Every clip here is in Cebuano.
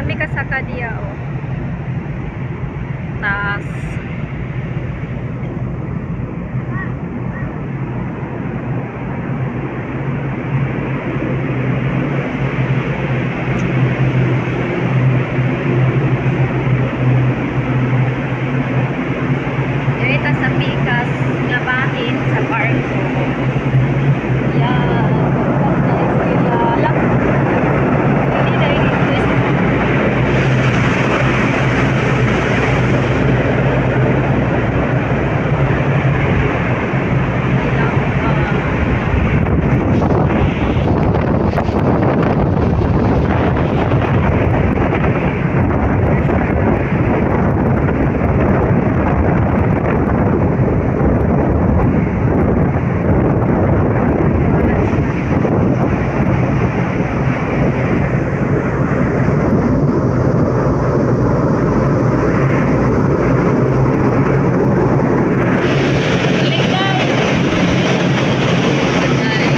Dami kasaka diya oh. Taas. Diri ta sa pikas nga bahin sa barko. Yan. Sila. Hindi na i-twist. Ilang, Balik, guys. Bye.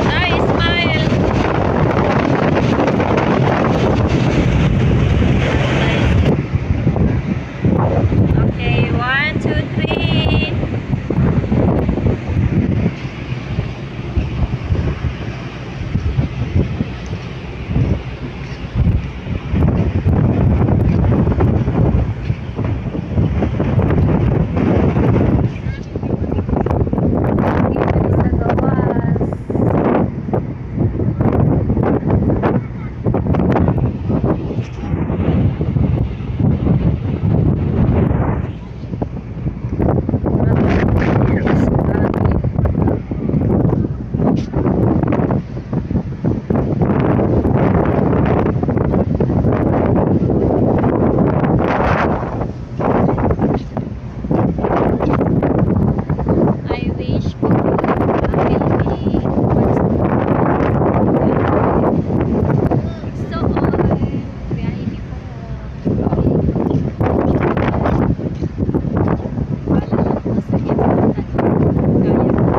Ay, smile. Okay, one, two, three. Dito sa gawas. I wish I will be once more. So on, biyahe ni ko. Wala lang ko sa tanan. Kaya ko.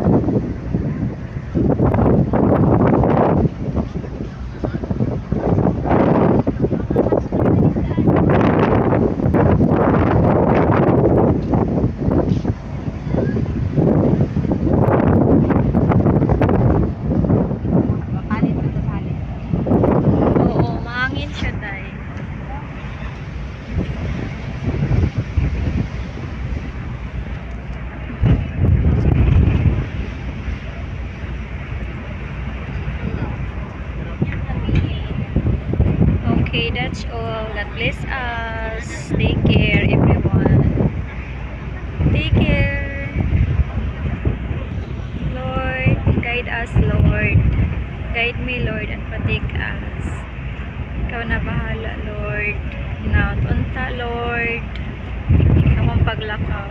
Mapalit na kasali. Oo, mahangin siya, tay. Okay, that's all. God bless us. Take care, everyone. Take care. Lord, guide us, Lord. Guide me, Lord, and protect us. Ikaw na bahala, Lord. Hinaot unta, Lord. Akong paglakaw.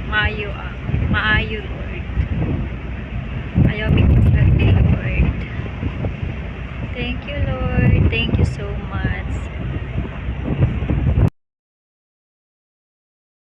Maayo.